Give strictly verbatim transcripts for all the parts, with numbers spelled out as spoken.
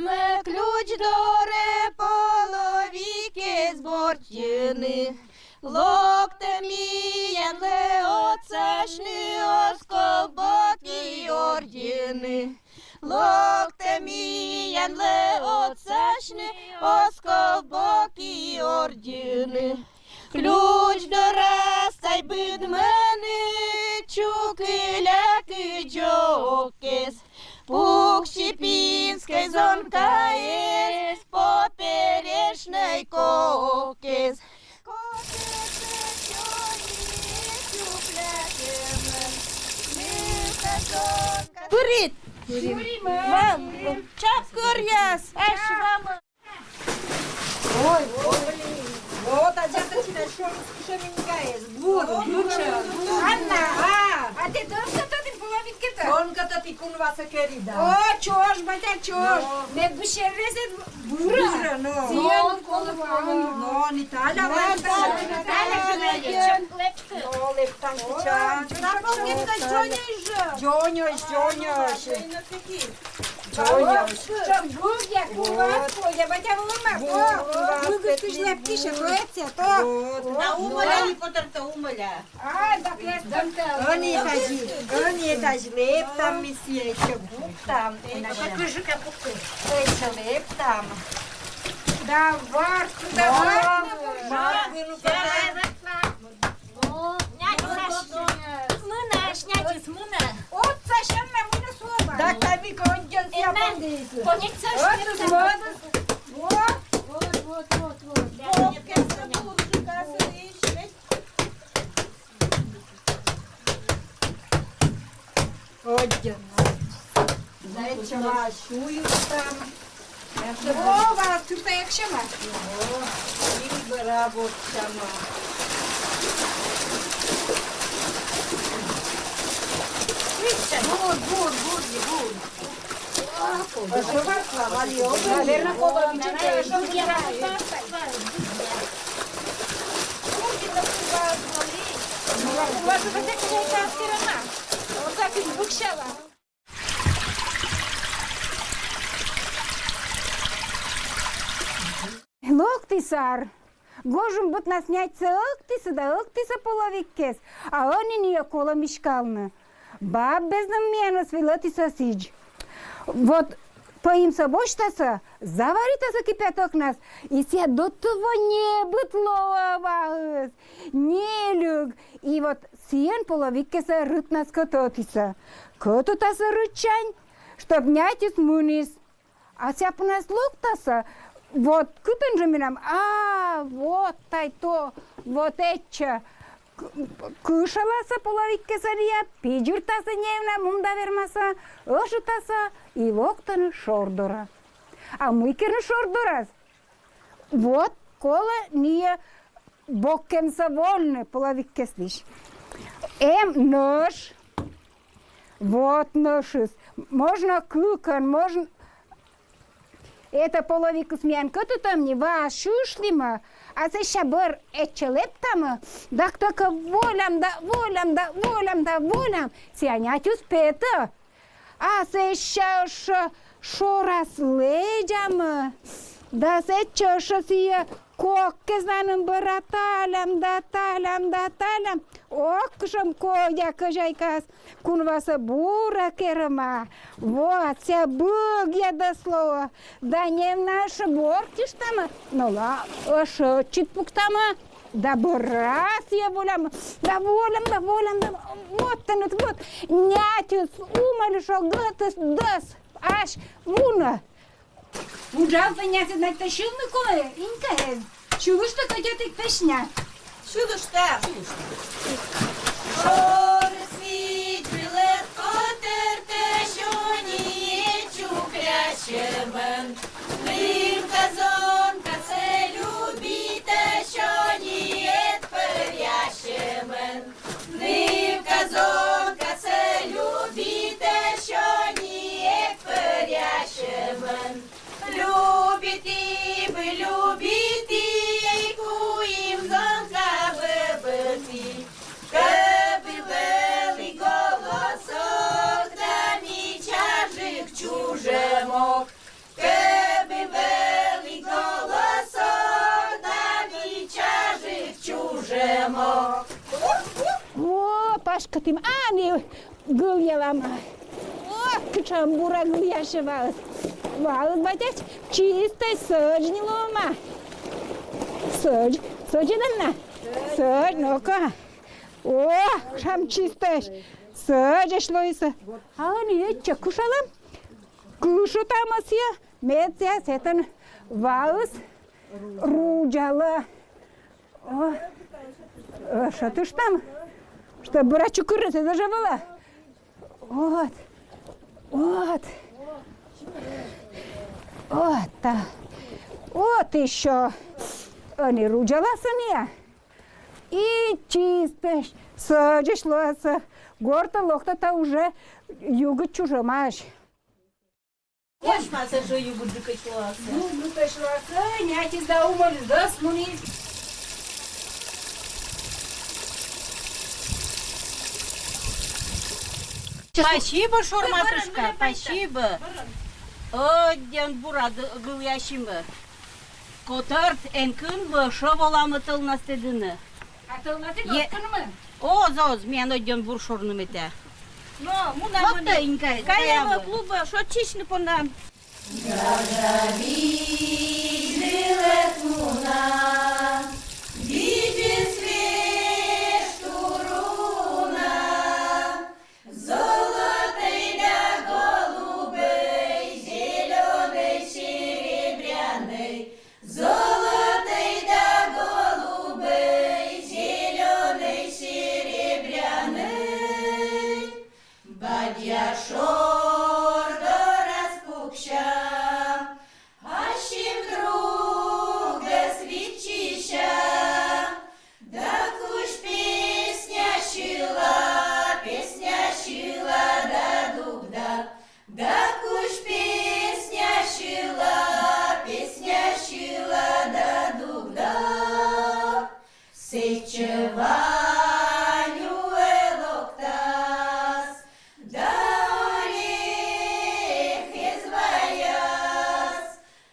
Ме ключ дорӧ половикез бортыны. Локтӧ миянлы отсасьны, оз ков бок и ордьыны. Локтӧ миянлы отсасьны, оз ков бок и ордьыны. Ключ дорас тай быдмӧны чукыля кыдзокез. Пуксьы пинскӧй зонкаэз, поперечнӧй кокез. Пырит! Мам, чапкӧръяс, ась мама. Ой, ой. Вот, а я точно ещё раз кушаю минькаез. Бур, лучше. Анна, а, а ты тоже тут половинки-то? Он как-то тикун вас керида. О, чё ж, батя, чё ж. Но. Ме бу сервезет бура. Бура, но. Сиен коло. Но, Наталья, Наталья, Наталья, Наталья. Но, лептан сейчас. Запомни, что Джонни же. Джонни, Джонни. Джонни. Чё, бур, я кулак, я батя вылыма, то. Бур, бур, бур, ты ж лептыша, то это, то. Вот. Да умоля, не потор-то умоля. А, да, я. Ӧні тадзи, ӧні тадзи лептам ми сійӧ, ещё гуптам. Покажи, как будто. Ещё лептам. Да, вар, да, вар. Мар, ну, мына, шнятис, мына. Отсасьӧны, мына суӧма. Да, кабик он дьӧн сія пандис. Конец. Вот, вот, вот, вот, вот. Отдельно. Зайчева шуюктам. О, вас тут экшема. О, и браво, шама. Бур, бур, бур, бур. Наверное, кого. У вас уже такая сторона. Вот так и звучало. Локтіс ар. Гожӧмбыд на снятьсӧ ӧктісӧ да ӧктісӧ половиккез, а ӧні ньӧ колӧ миськавны. Баб безнӧм миянӧс велӧдісӧ сідз. Вот пӧйымсӧ босьтасӧ, заваритасӧ кипятокнас, и сія до того небыд лоӧ ваыс, нелюк. И вот сійӧн половиккесӧ рытнас кӧтӧдісӧ. Кӧтӧдасӧ рытсянь, чтоб нятьыс муніс. А сяпнас локтасӧ, вот кытӧн жӧ менам, а, вот тай то, вот этчӧ. К-, кышаласӧ половиккесӧ ниа, пидзыртасӧ неуна мында вермасӧ, ӧшытасӧ и локтӧны шор дорӧ. А мый керны шор дорас? Вот колӧ ниа бокенсӧ вольны половиккеслысь. Эм нӧш. Вот нӧшыс. Можно кыкӧн, можно. Это половикыс миян кӧтӧдтӧм ни, ваас сюшлімӧ, а сэсся бӧр этчӧ лэптамӧ, да только волям да волям да волям да волям, сія нятьыс петӧ. А сэсся ӧшӧ шорас лэдзамӧ, да сэтчӧ ӧшӧ сія кок кезанын бӧра талям да талям да талям. Ок, кутшӧм кодя кӧзяйкаыс, кунвасӧ бура керӧма. Вот, сія быгъяс лоӧ. Да неуна ӧшӧ бортыштамӧ, но ла, ӧшӧ ӧтчыд пуктамӧ. Да бӧрас сія волям, да волям, да волям, да вот тэныд, вот. Нятьыс умӧль, шогӧтыс дӧс, ась мунӧ. Уджав, пенясӧ, надь, тэ сьывны колӧ, инькаэд. Сьывышт, кӧть ӧтик песня. Сьывышт. Шорыс видзӧдлӧ котӧртӧ, сёйӧ чукрясьӧмӧн. Нывка зонкасӧ любитӧ, сёйӧ пӧръясьӧмӧн. Нывка зонкасӧ любитӧ, сёйӧ пӧръясьӧмӧн. Любиті бы, любиті, куим зонка бы быті. Кӧбы вӧлі голосок да мичаджык чужӧмок. Кӧ- О, пашкытім, ани гылъялам. О, кыӵе бура гылъясьӧ ваыс. Ваыс, батясь, чистӧй, сӧдз ньылӧма. Сӧдз, сӧдз, Анна. Сӧдз, ну-ка. О, кыӵе чистӧй. Сӧдзӧсь лоисӧ. А ӧні ещё кышалам. Кышытам сійӧ, мед сійӧ сэтӧн ваыс рудзалӧ. О, э, шӧтыштам, чтоб бура чукырыс эз же вӧлӧ. Вот, вот, вот, да. Вот ещё. Ӧні рудзаласӧ миянӧ. И чистӧсь, сӧдзӧсь лоасӧ. Гортӧ локтӧ, та уже югыд чужӧмаӧсь. Кошмас эшшӧ югыдджыкӧсь лоасӧ. Югыдджыкӧсь лоасӧ, нятьыс да умӧльыс муніс. Спасибо, шор матушка, спасибо. Ӧдйӧн бура ды-, гылъясимӧ. Котӧрт, эн кынмы, эшшӧ воламӧ тӧлнас тӧдыны. А тӧлнас и... Е-, кынмы. Оз, оз, миян ӧдйӧн бур шорным этӧ. Но, мунам. Вот ӧні. Каямӧ клубӧ, шоччысьны понам. Гажа видзлык мунам, видзис веж турунам, золотӧй да голубӧй, зелёнӧй, серебрянӧй, золотӧй да голубӧй, зелёнӧй, серебрянӧй. Бадья шор дорас пукся, ассьым другӧс виччыся, да кузь песня сьыла, песня сьыла да дугда, да кузь песня сьыла, песня сьыла да дугда. Сэтчӧ Ванюӧ локтас, да орехез ваяс,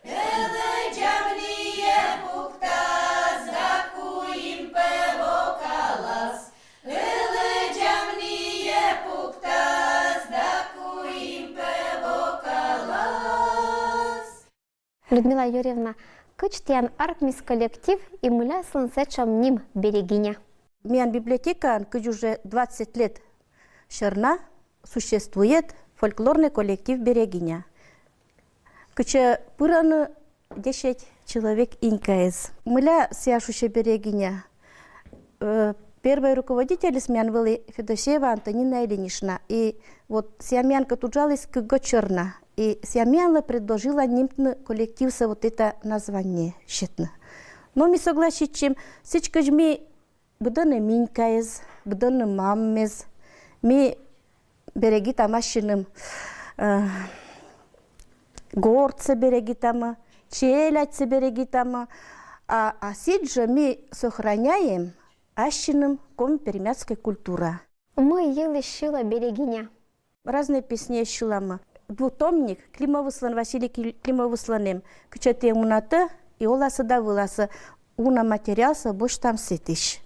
ӧлӧдзам ниӧ пуктас, да куим пӧ вокалас, ӧлӧдзам ниӧ пуктас, да куим пӧ вокалас. Людмила Юрьевна, кыдз тіян артмис коллектив и мыля сылӧн сэтшӧм ним «Берегиня»? Миян библиотекаын кыдз уже двадцать лет сьӧрна существует фольклорный коллектив «Берегиня». Кытчӧ пырӧны десять человек инькаэз. Мыля сійӧ шусьӧ «Берегиня»? Э, первой руководительыс миян вӧлі Федосеева Антонина Ильинична. И вот сійӧ миянкӧд уджаліс кык год сьӧрна. И сійӧ миянлы предложила нимтны коллективсӧ, вот это название сетны. Но ми согласитчим, сідзкӧ ми быдӧнім инькаэз, быдӧнім маммез, ми берегитам ассьыным, э, гортсӧ берегитам, челядьсӧ берегитам, а, а сідзжӧ ми сохраняем ассьыным коми-пермяцкӧй культура. Мый йылысь сьылӧ «Берегиня»? Разнӧй песняяс сьылам. Двутомник Климовыслӧн, Василий Кли-, Климовыслӧн эм, кытчӧ ті мунатӧ и оласӧ да выласӧ, уна материалсӧ босьтам сэтысь.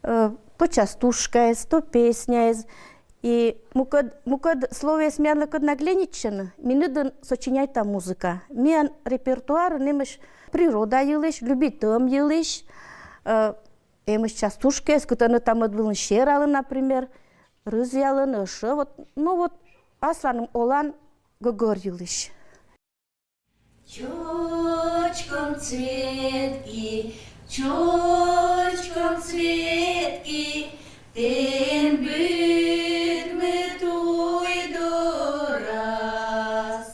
Э, то частушкаэз, то песняэз. И мукӧд, мукӧд словояс миянлы кӧ на глянитчӧны, ми нин сочиняйтам музыка. Миян репертуарын эмӧсь природа йылысь, любитӧм йылысь, э, эмӧсь частушкаэз, кытӧні та мӧд вылын сералӧны, например, рызъялӧны, эшшӧ вот, ну вот, асланым олан гӧгӧр йылысь. Чочком цветки, чочком цветки, тэн быдмы туй дорас.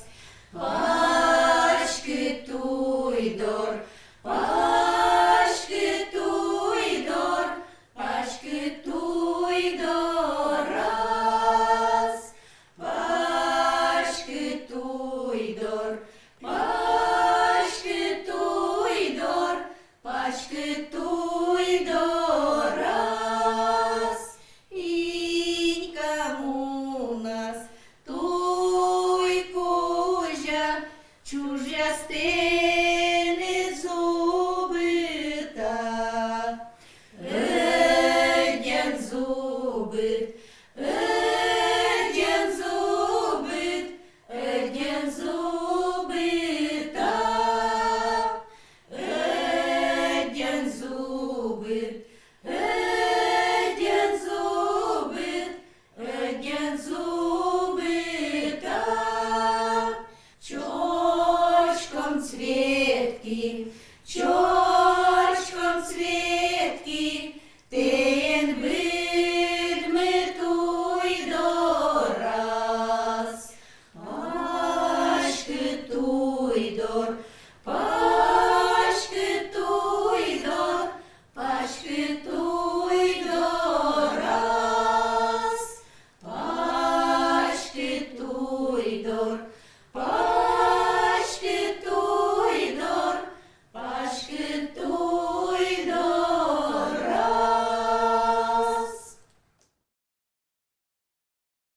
Паськыд туй дор, паськыд туй дор, паськыд туй дорас. Паськыд туй дор, паськыд туй дор, паськыд туй дорас. Инька мунас туй кузя, чужъяс тэнӧ зубыта. Чочком Светки, тэн быдмыт уй дорас. Паськыт уй дор, паськыт уй дор, паськыт уй дорас. Паськыт уй дор, паськыт уй дор, паськыт уй дорас.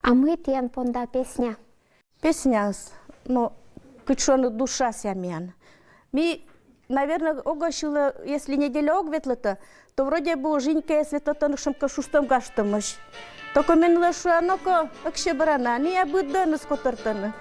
А мый тіян понда песня? Песняыс, ну, кыӵе шуны, душа сямян. Ми, наверно, ог сылы, если неделя ог ветлы, то вроде бы уж инькаез ветлытыны шӧмкӧ шуштӧм-гажтӧмысь. Только меным шуа, но-ко, ӧксе бара на, ниа быдӧныс котыртыны.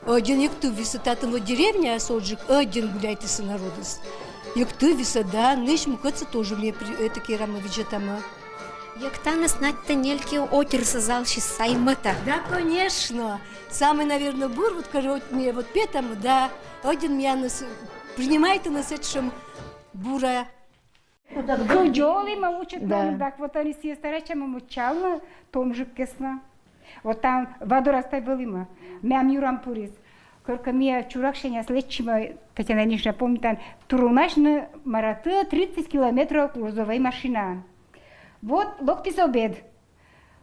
Ӧдйӧн йӧктывйысӧ татын вот деревняяс, оджык ӧдйӧн гуляйтісны народыс. Йӧктывйысӧ, да, нӧшта мукӧдсӧ тоже ми при-, это керамӧ, видзӧдамӧ. Йӧктаныс надь тэнӧ нелькиӧ отирсӧ залысь саймӧта. Да, конечно. Самый, наверно, бур, вот кор-, вот ми вот петам, да, ӧдйӧн миянӧс принимайтӧны сэтшӧм бура. Кыдз олімӧ, вучитӧны, да. Так вот ӧні сійӧс старайтчамӧ мыччалны томджыкӧс на. Вот там Вадорас тай вӧлімӧ, мем юрам пырис. Коркӧ ми чураксяньыс лэччимӧ, Татьяна Ильинична, помнитан, Турунасьны Маратӧ тридцать километров грузовӧй машинаӧн. Вот локтіс обед.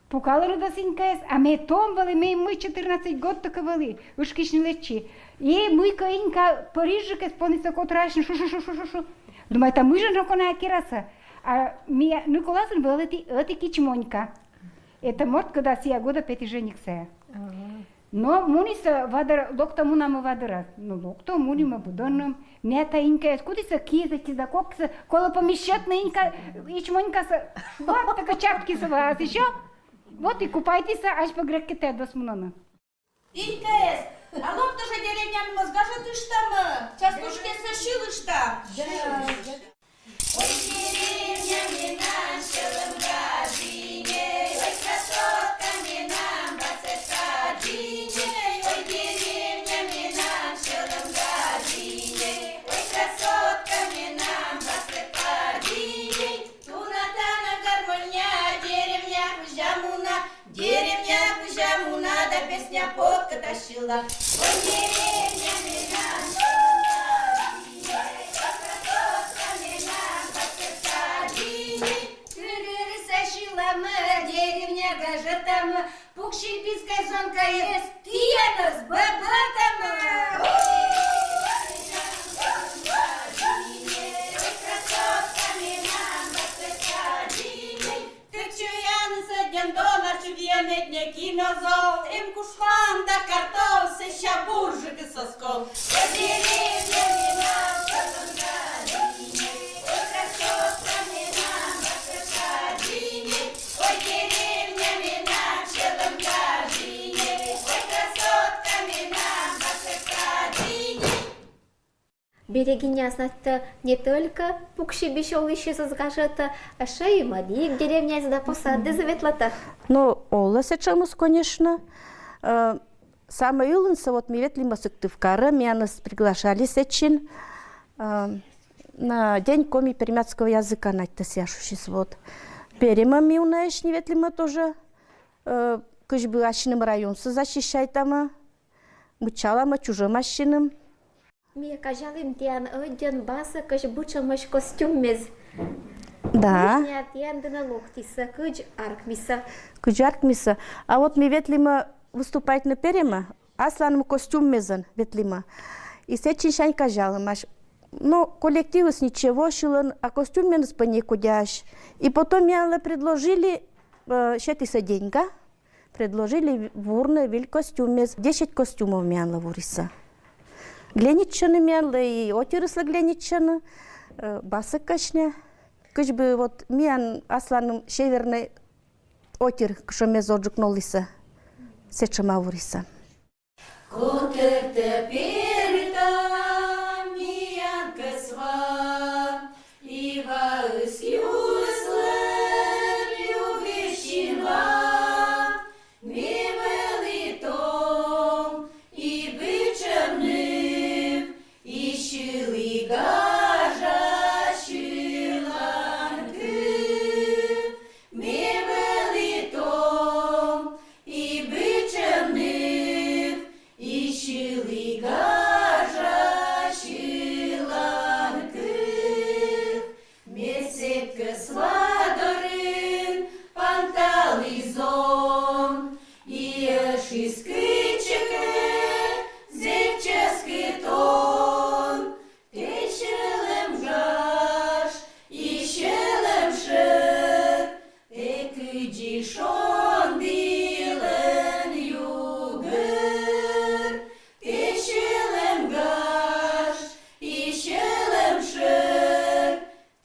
Пукалӧны дас инькаӧс, а ме том вӧлі, ме мый четырнадцать год тӧкӧ вӧлі, ышкысь нин лэччи. И мыйкӧ инька пӧрысьджыкӧс понісӧ котырасьны, шу-шу-шу-шу-шу. Думайта, мый жӧ ноко найӧ керасӧ. А миян Николасын вӧлі ӧти, ӧти кич Монька. Это морт, кӧда сія годӧ петіс женихсӧ. Ага. Но мунісӧ Вадор, локта мунамӧ Вадорас. Но локта, мунімӧ быдӧнным. Мята инькаӧс кутісӧ кизӧ, кизӧ, коксӧ, колӧ помещатны инька, ич Монькасӧ, вот такӧ чапкисӧ ваыс ещё. Вот и купайтісӧ, ачпӧ греккетӧ дас мунӧны. Инькаӧс, а локта жӧ деревняын, мӧзга жӧ тыштам, частушкесӧ сьылыштам. Да. Ой, деревня менам, сьӧлӧм гаджинӧй, ой, красотка менам, баскӧд гаджинӧй. Ой, деревня менам, сьӧлӧм гаджинӧй, ой, красотка менам, баскӧд гаджинӧй. Туна-тана гармоня, деревня кузя муна, деревня кузя муна да песня поткӧд ассьыла. Ой, деревня менам, сьӧлӧм гаджинӧй, ой, красотка менам, баскӧд гаджинӧй. Кыргорысь ассьыла мӧд Деревня гажетам, пукси пискай зонкаез, тияныз бабатам. Тычуян садян донар чудьян этне кинозол, им кушман да картол, сэсся буржик соскол. Деревня мина, Берегиняс настя не только пукси бисёлысь из гажета, а шей мадик деревнясь да посаддыз ветлата. Ну, оло сэтшемыс, конечно. Э, самый ылын со вот ми ветлима Сыктывкары, мияныс приглашали сэтчин. Э, на День коми-пермяцкого языка надьтасъя шусис вот. Перема ми унаысь не ветлима тоже. Э, кызьбы ассьыным районсэ защищайтама, мыччалама, чужем ассьыным. Ми казялим тиян ӧдйӧн басэкысь быдтэмысь костюммес. Да. Тиян дынэ локтыса, кыдз аркмиса. Кыдз аркмиса. А вот ми ветлима выступайтны перема, асланым костюммезэн ветлима. И сэтчинсянь казялымась. Но коллективыс ничего сьылэн, а костюмменыз пе некодясь. И потом миянлы предложили, э, сетыса деньга, предложили вурны виль костюммес. Десять костюмов миянлы вуриса. Гленитчыны миянлы и отирыслы гленитчыны, э, басэкысь не. Кызьбы вот миян асланым северный отир кышемез оджык нолыса, сэтшема вуриса. Котыртэ перта миян кӧс ва, и ваыс юыслэн югысь синва. Ми вӧлитом и быдтэмныв, и сьылы гажа сьыланкыв. Ми вӧлитом и быдтэмныв, и сьылы гажа сьыланкыв. Ме сэк кӧс ва дорын панталӥзом, и ӧшыз кытчы ке зэв ческыт он. Тэ сьӧлэм гаж и сьӧлэм шӧр, тэ кыдзи шондылэн югыр. Тэ сьӧлэм гаж и сьӧлэм шӧр,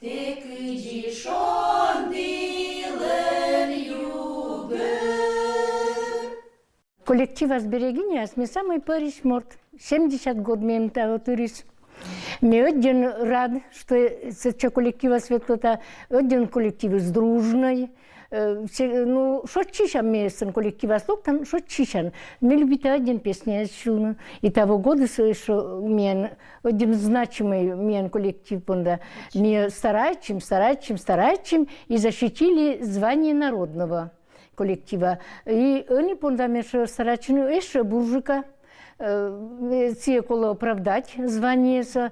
тэ кыдзи шондылэн югыр. Коллективас «Берегиняяс» ми самый пӧрысь морт. Семьдесят год мием таво тырис. Ми ӧдйӧн рад, что сэтча коллективас ветлота, ӧдйӧн коллективыс дружной. Э, все, ну, шоччысян ми сэн коллективас локтан, шоччысян. Ми любита ӧдйӧн песняяс сьылны. И таво годыс, э, шо миян ӧдйӧн значимый миян коллектив понда. Ми старайтчим, старайтчим, старайтчим и защитили звание народного коллектива. И ӧні понда ми эшшо старайтчим эшшо буржыка, э, сие колэ оправдать званиесэ.